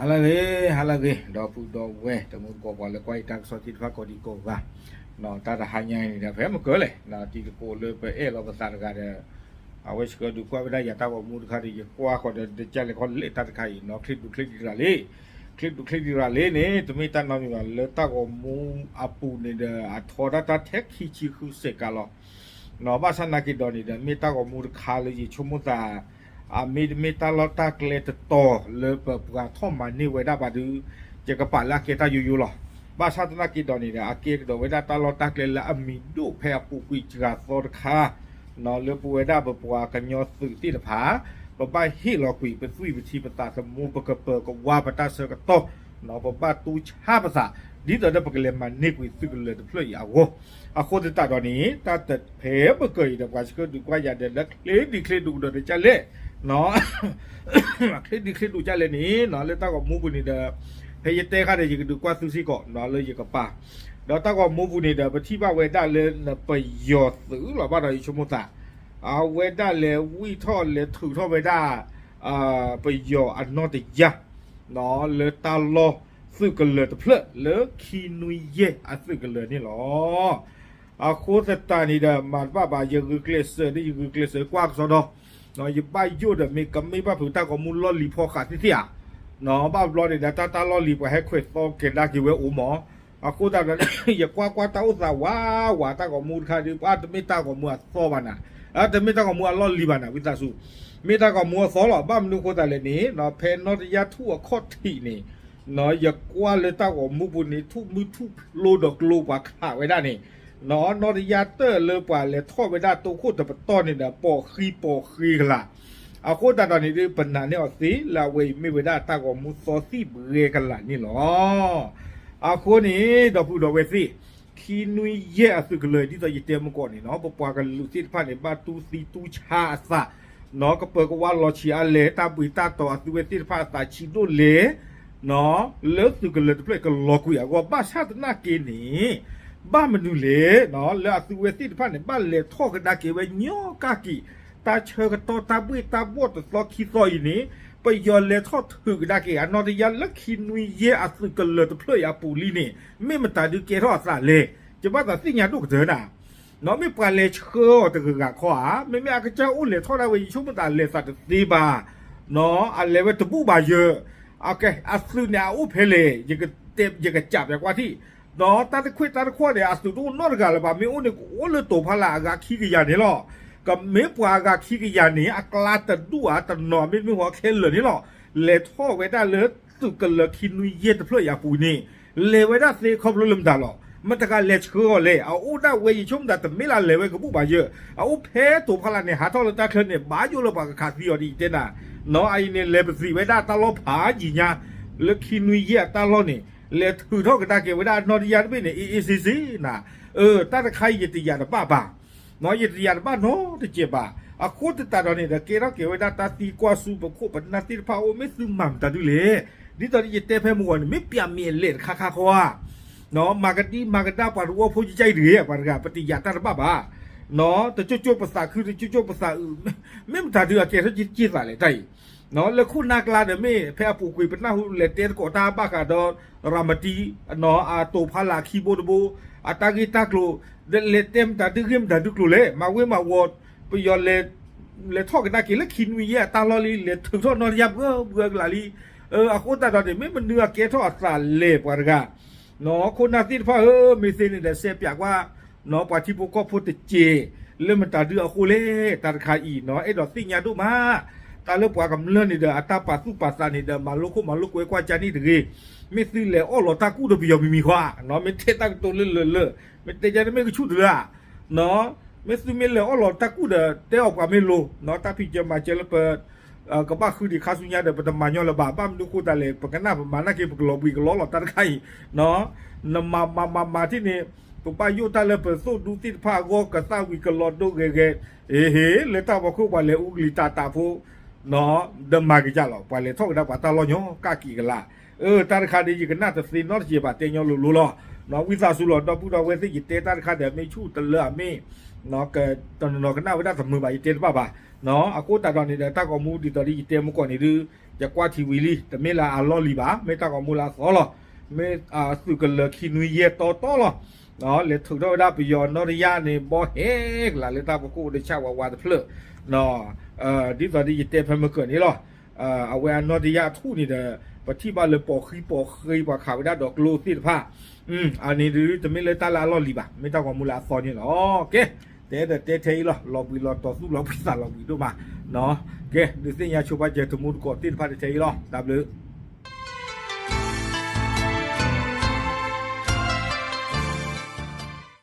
ဟါလၢအဂ့ၤ, ဟါလၢအဂ့ၤ, ဒီပုၢ်ဒီဝဲၢ် တမူတကိးပှၤလၢကွၢ်ယတၢ်ကစီၣ်သ့ၣ်တဖၣ်ကိးဒံကိးဂၤ, တၢ်တဟါညါအံၤန့ၣ်ဒီး ဖဲမုၢ်ကၢၢ်လဲၣ်, တံၤသကိးလၢပအဲၣ်လီၤပသးတဂၤဒီး အဝဲဆှၢဒုးကွၢ်ဝဲဒၣ်ယၤတၢ်ဂီၤမူတခါဒီး ယကွၢ်ဃီဒီး ဒ်လဲၣ်ခီလဲၣ်တၢ်တခါအံၤနီၤ ချ့ဒူချ့ဒံးတရၤလံ, ချ့ဒူချ့ဒံးတရၤလံန့ၣ် တမ့ၢ်တၢ်နီတမံၤဘၣ် လၢတၢ်ဂီၤမူအပူၤန့ၣ်ဒီး အထီဒၣ်တၢ်ထဲခံဆံဃုစဲးကးလီၤ. ဘၣ်ဆၣ်သနာ်က့ဒီးန့ၣ်ဒီး မ့ၢ်တၢ်ဂီၤမူတခါလၢယဆိကမိၣ်သး အမ့တမ့ၢ်တၢ်လီၢ်တၢ်ကျဲတတီၤလၢပပှၤထီၣ်မၤန့ၢ်ဝဲဒၣ်ဘၣ်ဒီး ယကပာ်လၢအကဲတၢ်ယိယိလီၤ. ဘၣ်ဆၣ်သနာ်က့ဒီးန့ၣ်ဒီး အကဲကဒီးဝဲဒၣ်တၢ်လီၢ်တၢ်ကျဲလၢအမံၤဒိၣ်ဖဲအပူၤကွံာ်စှၤသီတခါ လၢပဝဲဒၣ်ပပှၤကညီသုးသ့ၣ်တဖၣ် ပဘၣ်ဟ့ၣ်လီၤကွံာ်ပသွံၣ်ပထံပသးသမူ ပကပၢၤကဝါပတၢ်ဆၢကတီၢ် ပဘၣ်တူၢ်ဆါပသး ဒ်သိးဒီးပကလဲၤမၤန့ၢ်ကွံာ်သုးကလၢၤတဖျၢၣ်အံၤအဂီၢ်. အဃိသတးဒီးန့ၣ် တၢ်တဖဲမုၢ်ကၢၢ်အံၤဒီး ပှၤဆှၢဒုးကွၢ်ယၤဒီးလၢချ့ဒံးချ့ဒူးကဒီးတကၢ်လဲၣ် ချ့ဒံးချ့ဒူးကၢ်လဲၣ်န့ၣ် လၢတၢ်ဂီၤမူပူၤန့ၣ်ဒီး ဖဲယတဲဃာ်ဒီး ယကဒုးကွၢ်သုစ့ၢ်ကီးလၢယကပၤ ဒီးတၢ်ဂီၤမူပူၤန့ၣ်ဒီး ပထံၣ်ဘၣ်ဝဲဒၣ်လၢနပယီၤသုးလီၤဘၣ်ဒီး ယဆိကမိၣ်သး အဝဲဒၣ်လဲၤဝံၣ်ထီၣ်လဲၤထုးထီၣ်ဝဲဒၣ် ပယီၤအနီၢ်တယၢ် လၢတၢ်လီၢ်သုးကလၢၤတဖျၢၣ် လၢခံနွံယဲၢ်အသုးကလၢၤန့ၣ်လီၤ. အဃိသတးန့ၣ်ဒီး မၤတဘၣ်ဘၣ် ယဂုာ်ကျဲးစၢးဒီး ယဂုာ်ကျဲးစၢးကွၢ်ကစီဒီ ယဘၣ်ယိၣ်ဒီး မ့ၢ်ကမ့ၢ်ဘၣ်ဖုးတၢ်ဂီၤမူလီၢ်လံၤဖီဃးသ့ၣ်သ့ၣ်ဧါ ဘၣ်ဘျီန့ၣ်ဒီး တၢ်တၢ်လီၢ်လံၤ ပှၤဟဲခွဲးသီကဲၤဒါက့ၤဝဲအိၣ်မး. အဃိသတးဒီး ယကွၢ်ကွၢ်တၢ်အိၣ်သးဝးဝး တၢ်ဂီၤမူတခါဒီး ပှၤတမ့ၢ်တၢ်ဂီၤမူအသီဘၣ်နၤ, တမ့ၢ်တၢ်ဂီၤမူအလီၢ်လံၤဘၣ်နၤ ဝံသးစူၤ, မ့ၢ်တၢ်ဂီၤမူအသီလီၤ. ဘၣ်မနုၤအဃိသတးလဲၣ်န့ၣ် ဖဲနီၢ်တယၢ်ထူၣ်အခီၣ်ထံးန့ၣ် ယကွၢ်လၢတၢ်ဂီၤမူပူၤန့ၣ် ထူၣ်မုၢ်ထူၣ်ဖျိဒီးကျိပှၤခးဝဲဒၣ်န့ၣ် နီၢ်တယၢ်တၢၢ်လၢပှၤလဲၤထီၣ်ဝဲဒၣ်တိခိၣ်တပတီၢ်န့ၣ်ဒီး ပိာ်ဃံပိာ်ဃ့ကလာ်. အဃိသတးဒီးန့ၣ်ဒီး ပနာ်န့ၢ်အီၤသ့ လၢအဝဲအံၤမ့ၢ်ဝဲဒၣ်တၢ်ဂီၤမူသီသံၣ်ဘှဲကလာ်န့ၣ်လီၤ. အဃိန့ၣ် ဒီပုၢ်ဒီဝဲၢ်သ့ၣ်, ခံနွံယဲၢ်အသုးကလၢၤ ဒ်သိးယတဲမုၢ်ကီၢ်န့ၣ်နီၤ ပပှၤကလုာ်သ့ၣ်တဖၣ်န့ၣ် ဘၣ်တူၢ်သံတူၢ်ဆါအသး နီၢ်ကပၢၤကဝါလီၤဆံးအါလဲၣ် တၢ်ဘှံးတၢ်တီၤအသုဝဲသ့ၣ်တဖၣ်အသးဆံးဒိၣ်လဲၣ် နီၢ် လၢသုးကလၢၤတဖျၢၣ်ကလီၤကွံာ်အဂီၢ် ဘၣ်ဆၣ်သနာ်က့န့ၣ် ဘၣ်မနုၤလဲၣ် နီၢ် လၢအသုဝဲသ့ၣ်တဖၣ်န့ၣ် ဘၣ်လဲၤထီၣ်ကဒါက့ၤဝဲညီကၢ်က့ၤ တၢ်ဆၢကတီၢ်တၢ်ဘှံးတၢ်ဘှီၣ်တသီခံသီအံၤန့ၣ် ပယီၤလဲၤထီၣ်ထုးကဒါက့ၤ အနီၢ်တယၢ်လၢခံနွံယဲၢ်အသုးကလၢၤတဖျၢၣ်အံၤအပူၤလံန့ၣ် မ့ၢ်မတၤဒုးကဲထီၣ်အသးလဲၣ် ယဘၣ်သးသ့ၣ်ညါဒိၣ်ကတၢၢ်နၤ နီၢ် မ့ၢ်ပှၤလဲၤဆှၢအီၤတဂၤဂၤခီဧါ, မ့မ့ၢ်အကစၢ်အိၣ်လဲၤထီၣ်ဒၣ်ဝဲ ယဆိကမိၣ်သးလဲၤသးတသ့ဘၣ်, နီၢ် အလဲၤဝဲတဘူၣ်ဘၣ်ယၢၤ, အသုးန့ၣ်အအိၣ်ဖဲလဲၣ်, ယကစးပၠးကွၢ်ထံၣ်, နီၢ် တၢ်တခွဲးတၢ်တခွဲးန့ၣ် အသုးတအိၣ်နီတဂၤလၢၤဘၣ်, မ့ၢ်အိၣ်န့ၣ် ကအိၣ်လၢတိၤဖီလာ်အဂၤခံကယၤန့ၣ်လီၤ. ကမ့ၢ်ပှၤအဂၤခံကယၤန့ၣ် အကျါတဒူၣ်ဧါတနီၤ မ့တမ့ၢ်ဟီခဲလၢာ်န့ၣ်လီၤ. လဲၤထီၣ်ဝဲဒၣ်လၢသုးကလၢၤခံနွံယဲၢ်တဖျၢၣ်အံၤအပူၤန့ၣ် လဲၤဝဲဒၣ်သ့ခီဖျိလၢမတၤလီၤ. မတၤတဂၤလဲၤဆှၢအီၤလဲၣ်. အအိၣ်ဒၣ်ဝဲ ယဆိကမိၣ်သးတမ့ၢ်လၢလဲၤဝဲကဘူၣ်ဘၣ်ယၢၤ, အအိၣ်ဖဲတိၤဖီလာ်န့ၣ် ဟးထီၣ်လၢတၢ်ချၢန့ၣ် ဘၣ်ယိၣ်လၢပှၤကခးသံအီၤဒ်ယတဲနၤ, နီၢ် အအံၤန့ၣ် လဲၤပသံးဝဲဒၣ်တၢ်လီၢ်ဖးယံာ်ညါ လၢခံနွံယဲၢ်အတၢ်လီၢ်န့ၣ် လဲၤထုးထီၣ်ကဒါက့ၤဝဲဒၣ်နီၢ်တယၢ်တဘ့ၣ်န့ၣ် အ့ၣ်အ့ၣ်စ့စ့နၤ, အၢ တၢ်တခါအံၤယတယာ်တဘၣ်ဘၣ် နီၢ် ယတယာ်တဘၣ်နီတစဲးဘၣ်. အဃိသတးဒီးန့ၣ်ဒီး ကဲထီၣ်က့ၤဝဲဒၣ်တၢ်သံကွၢ်ဆူပခိၣ်ပနၢ်သ့ၣ်တဖၣ်အအိၣ် မ့ၢ်သုမၤမတၤဒုလဲၣ်. ဒ်သိးဒီးယတဲဖဲမုၢ်ဂီၤန့ၣ် မ့ၢ်ပျၢ်မ့ၢ်အလဲၣ်တခါခါခီဧါ, နီၢ် မၤကဒံမၤကဒါပှၤတဝီဖိကကါအံၤတဂ့ၤ ပှၤတဂၤ ပတယာ်တၢ်တဘၣ်ဘၣ်, နီၢ် တကၠိကၠိပသးခုတကၠိကၠိပသးအုး, မ့ၢ်မတၤဒုအကဲထီၣ်က့ၤသးလဲၣ်တၢ်အံၤ နီၢ် လၢခိၣ်နၢ်ကျါဒီး မ့ၢ်ဖဲအပူၤကွံာ်ပနၢ်ဟူလဲၤတဲသကိးတၢ်ဘၣ်ဃးဒီး ရၤမတံ နီၢ် အတိၤဖီလာ်ခံဘိတဘိ အတၢ်ဂ့ၢ်တၢ်ကျိၤ ဒီးလဲၤတဲမတၤဒုဂ့ၢ်မတၤဒုကျိၤလဲၣ်. မၤဝ့ၤမၤဝီၤ ပယီၤလဲၤထီၣ်ကဒါက့ၤလၢခံနွံယဲၢ်အတၢ်လီၢ်လံ လဲၤထုးထီၣ်နီၢ်တယၢ်ဘှၢဘှၢကလာ်လံ. အဃိသတးဒီးန့ၣ် မ့ၢ်မနုၤအကဲထီၣ်အသးလဲၣ်ပှၤတဂၤ နီၢ် ခိၣ်နၢ်သ့ၣ်တဖၣ်ဧၢ, မ့ၢ်သ့န့ၣ်ဒီး စဲးပၠးကွၢ် နီၢ် ပှၤထံဖိကီၢ်ဖိတစဲး လၢမတၤဒုအဃိလဲၣ်. တၢ်တခါအံၤ နီၢ် အဲၣ်ဒိးသ့ၣ်ညါဒိၣ်မး, တၢ်လၢပှၤကမျၢၢ်န့ၣ်ဒီး အတၢ်ပာ်သူၣ်ပာ်သးန့ၣ်ဒီး မၤလိခိၣ်မၤလိကွဲကွၢ်ကၢန့ၣ်တဂ့ၤ. မ့ၢ်သုလဲၤအီၣ်လီၤတၢ်ကူၣ်ဒီးပယီၤမံၤမံၤဃီဧါ, နီၢ် မ့ၢ်ထဲတၢ်ကတိၤလၢလၢာ်လၢာ်, မ့ၢ်တဲကၢန့ၣ်မ့ၢ်ကဆူၣ်တလၢဧါ, နီၢ် မ့ၢ်သုမ့ၢ်လဲၤအီၣ်လီၤတၢ်ကူၣ်ဒီး တဲအီၤပှၤမ့ၢ်လိၤ, နီၢ် တၢ်ဖံးစၢၤမၤစၢၤလၢပ ကဘၣ်ဃုဒံးခါဆူညါဒီး ပတမၤညီလၢၤဘၣ်. ဘၣ်မနုၤဃိသတးလဲၣ်, ပကနၣ်ပမၤနာ်က့ ပကလီၤဘှံးကလီလီၤတၢ်တခါအံၤ, နီၢ် နမၤမၤမၤမၤထံၣ်န့ၣ် ပဘၣ်ယိၣ်တၢ်လၢပသိၣ်ဒူသ့ၣ်တဖၣ်အဂီၢ် ကသၣ်ဝံၤကလီၤဒိဂဲၤဂဲၤ, အ့ဟ့ လၢတၢ်ဖီခိၣ်ပှၤလဲၤအူကလံၤတၢ်တၢ်ဖိ နီၢ် ဒီးမၤက့ၤကၢ်လီၤ. ပှၤလဲၤထီၣ်ကဒါပှၤတၢ်လီၢ်ညီကၣ်က့ၤကလာ်. အၢ တၢ်တခါဒ်ယကနၣ်တသ့နီတစဲးဘၣ် တဲညီလိၤလိၤလီၤ. နီၢ် ဝံသးစူၤလီၤ ဒီပုၢ်ဒီဝဲၢ်သ့ၣ် ယတဲတၢ်တခါဒီး မ့ၢ်ဆူၣ်တလၢအမ့ၢ် တနီၤနီၤကနၣ်ဝဲဒၣ်တမုာ်ဘၣ် ယတဲတဘၣ်ဘၣ်. အဃိသတးဒီးန့ၣ်ဒီး တၢ်ဂီၤမူဒ်သိးဒီး ယတဲမုၢ်ကီၢ်န့ၣ်ဒုး ယကွၢ်ထံဝံၤလံ တမ့ၢ်လၢအလီၢ်လံၤဘၣ်, မ့ၢ်တၢ်ဂီၤမူလၢအသီလီၤ. မ့ၢ်သုးကလၢၤခံနွံယဲၢ်တီတီလီၤ. လဲၤထုးထီၣ်ဝဲဒၣ်ပယီၤနီၣ်တယၢ်န့ၣ် ဘီဟဲကလၤလၢတၢ်ဖီခိၣ်တဆၣ်ဝးဝးတဖျၢၣ် ဒ်သိးဒီးယတဲဖဲမုၢ်ကီၢ်န့ၣ်လီၤ. အဝဲအနီၣ်တယၢ်အထူၣ်န့ၣ်ဒီး ပထံၣ်ဘၣ်လၢပိာ်ဃံပိာ်ဃ့ ပှၤခးဝဲဒၣ်ဒီးကျိသ့ၣ်တဖၣ် အန့ၣ်ဒုး တမ့ၢ်လၢတၢ်လၢအလီၢ်လံၤဘၣ်, မ့ၢ်တၢ်ဂီၤမူလၢအသီန့ၣ်လီၤ. ကဲ, တဲဒီးတဲထဲအံၤလီၤ. လီၤဘှံးလီၤတီၤ သူၣ်လီၤဘှံးသးလီၤဘှံးဒိၣ်မး. ကဲ, ဒုးသ့ၣ်ညါဆိပာ်စၢၤ တမူတကိးသ့ၣ်တဖၣ်တထဲအံၤလီၤ. တၢ်ဘျုး.